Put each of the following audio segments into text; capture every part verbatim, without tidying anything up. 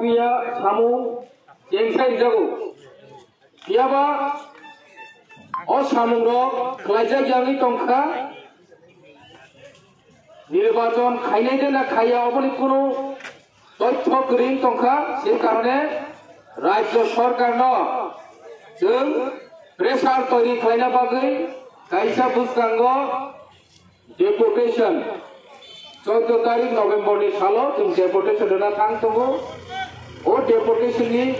Ya samung chengsai rijago. Phiyaba o samungrok khlaijak yangwi tongkha. Nirbachon khainai de na khaiya oboni kunu tothyo kwrwi tongkha. Se karone rajyo sorkarno chwng pressure toiri khlaina bagwi kaisa bwskango deputation, choddo tarik November ni salo chwng deputation rwna thang tongo. O deputation ni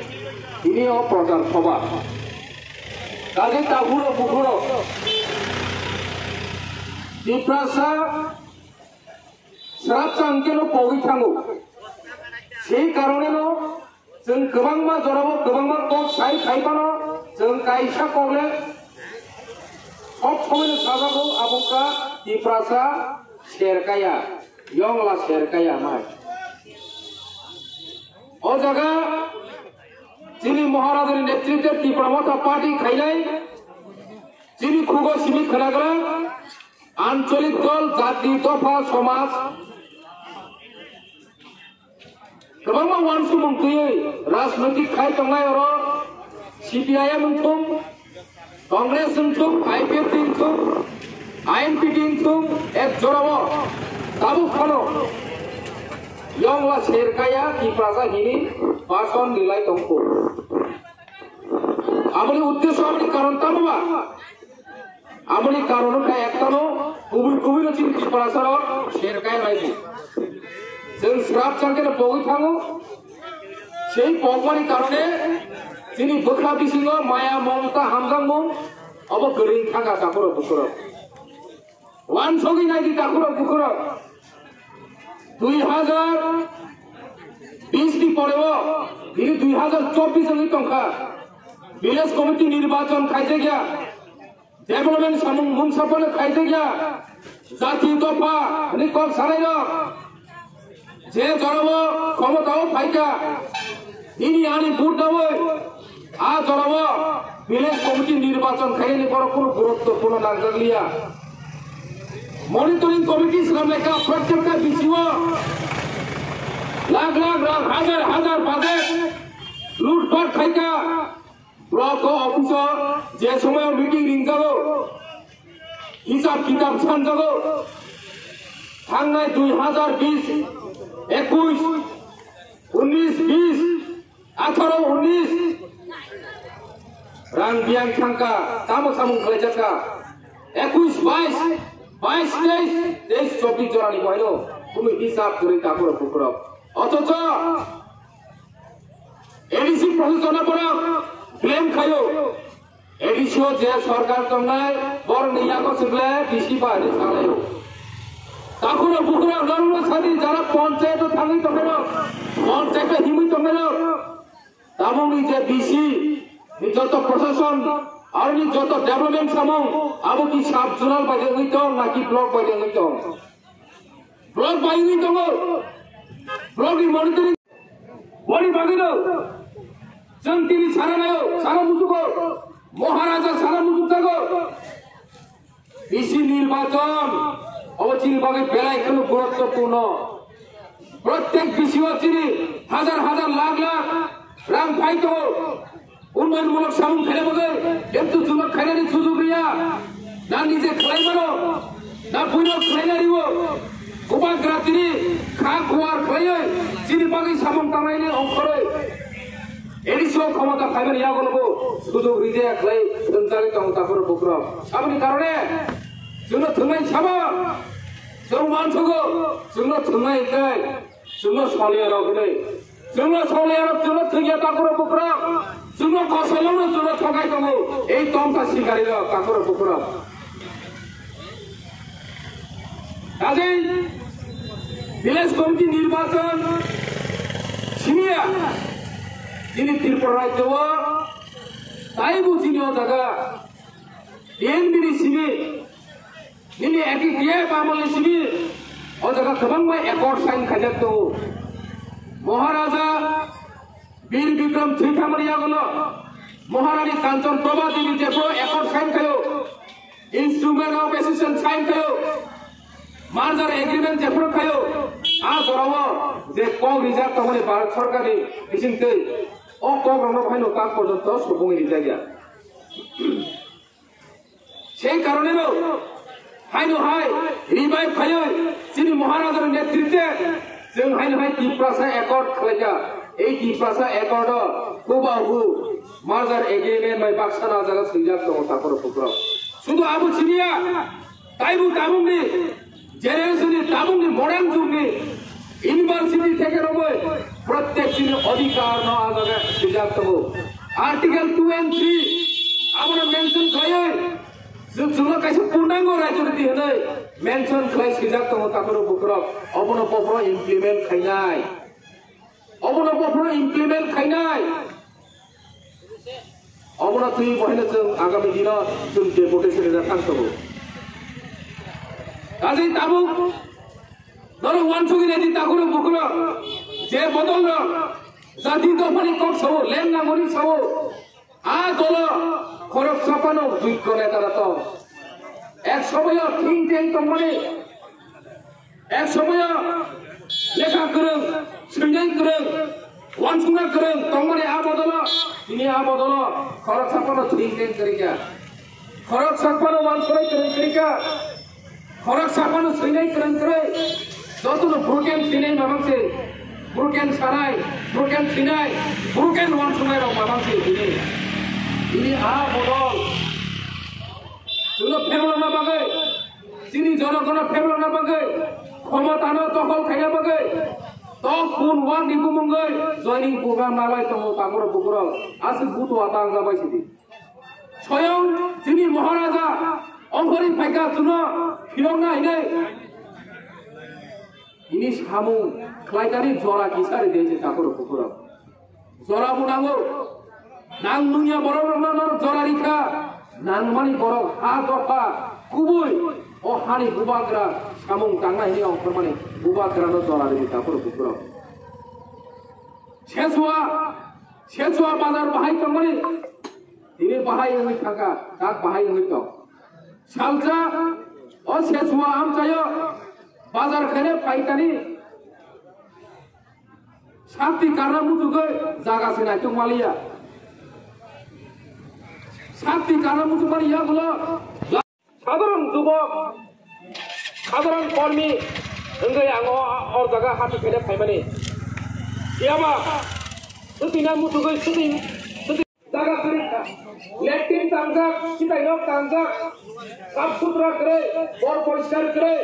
tini o prochar sabha. Kaje takhurok bukhurok Tiprasa srapsa hwnkhe no pogwi thango. Sei karone no chwng kwbangma jorao kwbangma kok sai khai phano chwng kaisa kok le sob somoi no sajago, abo wngkha Tiprasa serkaya, yongla serkaya mai. O jaga chini Maharajani netritwe Tipra Motha Party khainai chini khugo simi khwnagra ancholik dol, jati, dopha, somaj kwbangma uansukmung twiwi rajnoitik khai tongnai oro C P I M wngthung, Congress wngthung, I P F T wngthung, I N P T wngthung, ek jorao tabuk phano yongla serkaya Tiprasa hini bason rilai tongkho. Aboni uddesho, aboni karon tamo ba? Aboni karon wngkha ektano kubui kubui no chini Tiprasa rok serkai bai di. Chwng srap changkhe no pogwi thango. Sei pogmani karone chini bwkha bisingo maya, momota, hamjakmung obo kwrwi thangkha takhurok bukhurok. Wansogwi nai di takhurok bukhurok. Dui hajar bis ni pore o, bini dui hajar chobbish wngwi tongkha. Village committee nirbachon khaijakya, development samung mungsa phano khaijakya, jati dopha hwnwi kok sanai rok je jorao khomotao phaikha, nini ani vote dawi a jorao village committee nirbachon khainani borok kunu guruttopurno nangjakliya. Monitoring committee swnamlaikha, prottekta B C O lakh lakh rang, hajar hajar budget lutpat khaikha. Block o office o je somoy meeting ringjago, hisab kitab sanjago, thangnai dui hajar bis, ekush, unnish, bis, atharo, unnish, rang biyang thangkha, tamo samung khlaijakha, ekush, bais, bais, teis, teis, chobbish jorani boino kunu hisab kwrwi takhurok bukhurok. Othocho A D C proshasonno borok blame khaio. A D C o je sorkar tongnai, borokni yago se ble B C ba hinwi salaio. Takhurok bukhurok norokno sadi, jara ponchayat o thangwi tongnairok, ponchayat o himwi tongnairok, tabukni je B C ni joto proshason, aroni joto development samung, abo ki sub zonal bai wngwi tong, naki block bai wngwi tong? Block bai wngwi tongo, block ni monitoring. Boni bagwino chwng tini sana naio, sana mujugo, Maharaja sana mujukjago. B C nirbachon obo chini bagwi belai kheno guruttopurno. Prottek B C o chini hajar hajar lakh lakh rang phai tongo. Unnayonmulok samung khaina bagwi, kintu chwngno khainani sujug riya. Na nije khlai mano, na buino khlaina rio. Bubagra tini kha kuar khlaiwi chini bagwi samung tangnaini ongkhorwi A D C o khomota phaimani yagulobo sujug rijaya khlai thwngjagwi tongo takhurok bukhurok. Aboni karone chwngno thwngnai sabo, chwng uansugo, chwngno thwngnai hwnkhe chwngno soliya rok hinwi. Chwngno soliya rok, chwngno thwngya takhurok bukhurok. Chwngno kosolongno chwngno thokai tongo. Ei tongsa sikari rok takhurok bukhurok. Kajei village committee nirbachon simiya chini Tripura rajyo o taibo chini o jaga T N B ni simi Nini A P T F amolni simi o jaga kwbangma accord sign khaijak tongo. Maharaja Bir Bikram thwithangmani yagulo Maharani Kanchan Prabha Devi jephuru accord sign khaio, Instrument of Association sign khaio, Merger Agreement jephuru khaio, A jorao je kok rijak tongmani Bharat Sorkarni bisingtwi o kokrokno haino tak porjonto subung rijakya. Sei karoneno haino hai revive khaiwi chini Maharajani netritwe chwng haino hai Tiprasa Accord khlaikha. Ei Tiprasa Accord o hubahu merger agreement bai baksa na jaga swijak tongo takhorok bukhurok. Sudu abo siniya, taibo tabukni generation ni tabukni modern jugni university theke romwi prottek chini odhikar no a jaga swijak tongo. Article two and three abono mention khlaiwi chwng, chwngno kaisa purnango rajniti hwnwi mention khlai swijak tongo takhorok bukhurok. Obono bophoro implement khainai. Obono bophoro implement khainai. Obono twi bohaino chwng agami dino chwng deputation rwna thang tongo. Kaisa tabuk norok uansugwi naidi takhorok bukhurok je bodolrok jati dophani kok sao, leng nangmani sao. A dolo khoroksa phano joigyo neta rok tong. Ek somoyo think tank tongmani, ek somoyo lekha kwrwng, swinai kwrwng, uansukna kwrwng tongmani a bodolo, tini a bodolo khoroksa phano think tank kwrwngya. Khoroksa phano uansuknai kwrwng kwrwngkha. Khoroksa phano swinai kwrwng kwrwi, jotono broken swinai mamang se, broken sanai, broken swinai, broken uansuknai rok mamang se tini. Tini a bodol chwngno pheblokna bagwi, chini jonogono pheblokna bagwi, khomotano dokhol khaina bagwi, tok kun wak ni bumungwi joining program nalai tongo takhorok bukhurok, aswk butua tang jabai sidi. Soyong chini Maharaja ongkhorwi phaikha chwngno phirokna hinwi. Ini samung khlaitani jora kisa ride je takhorok bukhurok. Jora bo nango. Nang nungya borok rokno norok jora rikha. Nangmani borok ha dopha kubui o hani bubagra samung tangna hinwi ongkhormani bubagrano jora ridi takhorok bukhurok. Sechua, Sechua bazar bahai tongmani. Tini bahai wngwi thangkha, tak bahai wngwi tong. Salsa, o Sechua amchaio bazar khaina phaitani sakti karna muchugwi jaga se naitok maliya. Sakti karna muchugmani yagulo sadharan jubok, sadharan kormi wngwi ang o, o jaga hati khaina phaimani. Phiyaba swtwina muchugwi swtwi, swtwi jaga kwrwi kha. Latrine tangjak, swtainok tangjak, sap sutra kwrwi, bor poriskar kwrwi.